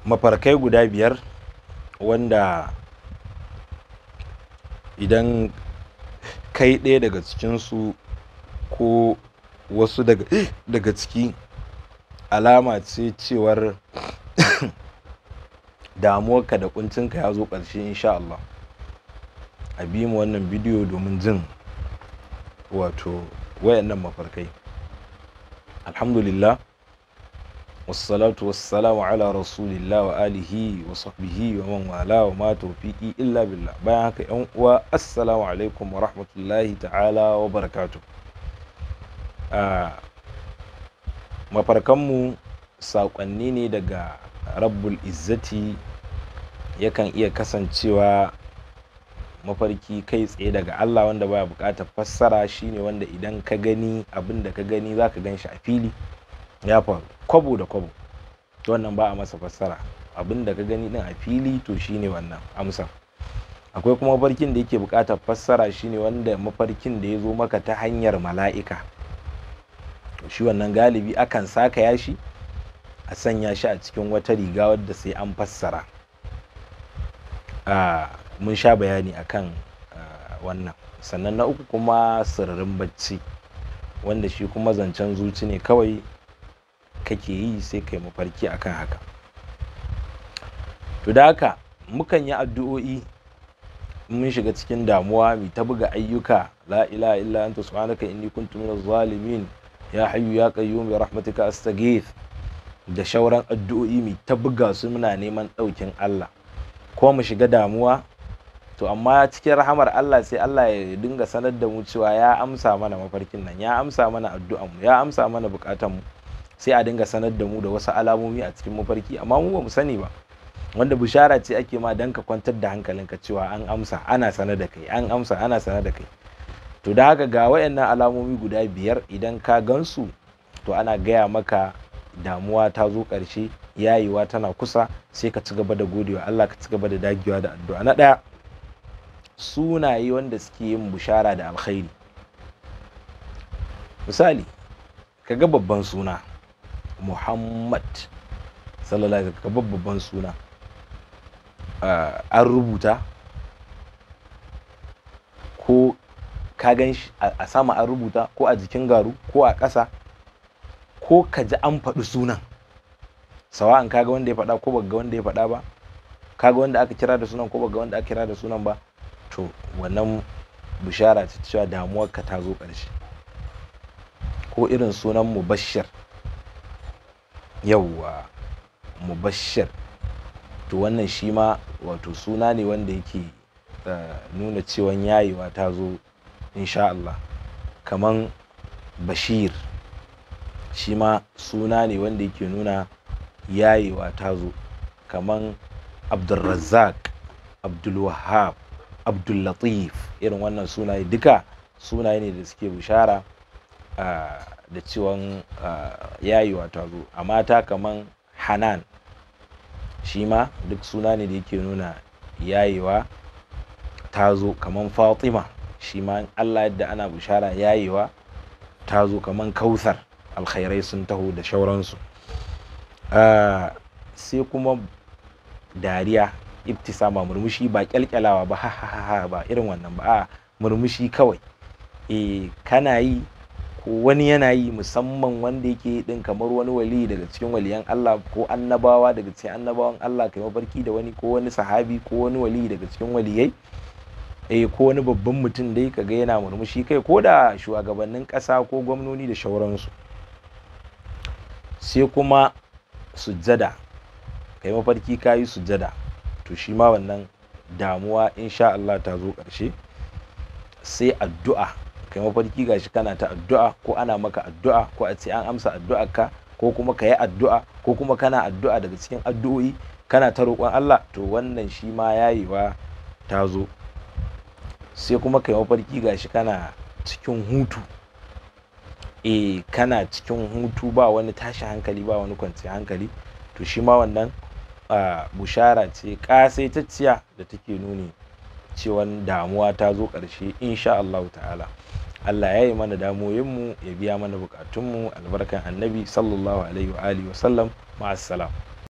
Mafarkai guda 5 wanda idan kai ɗaya daga cikinsu ko wasu daga ciki, alama ce cewar damuwarka da kuncinka ya zo ƙarshe insha Allah. A bi mu wannan bidiyo domin jin wato wayannan mafarkai. Alhamdulillah, wassalatu wassalamu ala rasulillah wa alihi wa sahbihi wa man wala wa ma tawfiqi illa billah. Bayan haka yan uwa, assalamu alaikum wa rahmatullahi ta'ala wa barakatuh. Mafarkanmu saƙonni ne daga Rabbul Izzati. Yakan iya kasancewa mafarki kai tsaye daga Allah wanda baya buƙatar fassara, shine wanda idan ka gani abin da ka gani zaka gan shi a fili ya faru kwabo da kwabo. Wannan ba a masa fassara, abin da ka gani din a fili to shine wannan amsa. Akwai kuma mafarkin da yake buƙatar fassara, shine wanda mafarkin da ya zo maka ta hanyar mala'ika. Shi wannan galibi akan saka yashi a sanya shi a cikin wata riga wadda sai an fassara. Mun sha bayani akan wannan. Sannan na uku kuma sirrin bacci, wanda shi kuma zancen zuci ne kawai kake yi sai kai mafarki akan haka. To da haka mukan yi addu'o'i mun shiga cikin damuwa, mu ta buga ayyuka, la ilaha illa anta subhanaka inni kuntu minaz zalimin, ya hayyu ya qayyum bi rahmatika astaghith, da shauran addu'o'i mu ta buga su muna neman ɗaukin Allah ko mu shiga damuwa. To amma cikin rahamar Allah sai Allah ya dinga sanar da mu cewa ya amsa mana mafarkin nan, ya amsa mana addu'an mu, ya amsa mana bukatan mu. Sai a dinga sanar da mu da wasu alamomi a cikin mafarki, amma mu ba mu sani ba, wanda bishara ce ake ma dan ka kwantar da hankalinka cewa an amsa, ana sanar da kai, an amsa, ana sanar da kai. To da haka ga wayannan alamomi guda 5, idan ka gansu to ana gaya maka damuwa ta zo ƙarshe, yayewa tana kusa, sai ka ci gaba da godewa Allah, ka ci gaba da dagewa da addu'a. Na ɗaya, sunaye wanda suke yin bushara da alkhairi. Misali, ka ga babban suna Muhammad sallallahu alaihi wasallam, ka babban suna an rubuta, ko ka gan shi a sama an rubuta, ko a jikin garu, ko a ƙasa, ko ka ji an faɗi sunan, sawa'an kaga wanda ya faɗa ko baka ga wanda ya faɗa ba, kaga wanda aka kira da sunan ko baka ga wanda aka kira da sunan ba, to wannan bishara ce cewa damuwarka ta zo ƙarshe. Ko irin sunan Mubashir, yawwa Mubashir, to wannan shi ma wato suna ne wanda yake nuna cewa yayewa ta zo insha Allah. Kaman Bashir, shi ma suna ne wanda yake nuna yayewa ta zo. Kaman Abdulrazzaq, Abdulwahab, Abdullatif, irin wannan sunaye duka sunaye ne da suke bishara da cewan yayewa ta zo. A mata kaman Hanan, shi ma duk suna ne da yake nuna yayewa ta zo. Kaman Fatima, shi ma Allah yadda ana bishara yayewa ta zo. Kaman Kautsar, alkhairai sun taho da shauransu. Sai kuma dariya, ibtisama, murmushi, ba kyalkyalawa ba, ha ha ha, ba irin wannan ba, a murmushi kawai. Kana yi ko wani yana yi, musamman wanda yake din kamar wani wali daga cikin waliyan Allah ko annabawa daga cikin annabawan Allah, kai mafarki da wani, ko wani sahabi, ko wani wali daga cikin waliyai, ko wani babban mutum dai kaga yana murmushi, kai ko da shugabannin ƙasa ko gwamnoni da shauransu. Sai kuma sujjada, kai mafarki kayi sujjada, to shi ma wannan damuwa insha Allah ta zo ƙarshe. Sai addu'a, kai mafarki gashi kana ta addu'a, ko ana maka addu'a, ko a ce an amsa addu'arka, ko kuma ka yi addu'a, ko kuma kana addu'a daga cikin addu'o'i kana ta roƙon Allah, to wannan shi ma yayewa ta zo. Sai kuma kai mafarki gashi kana cikin hutu, kana cikin hutu, ba wani tashi hankali, ba wani kwanciyar hankali, to shi ma wannan bushara ce ƙasaitacciya da take nuni cewan damuwa ta zo ƙarshe insha Allah ta'ala. Allah ya yi mana damuwoyinmu, ya biya mana bukatunmu, albarkan annabi sallallahu alaihi wa alihi wa sallam. Ma'assalam.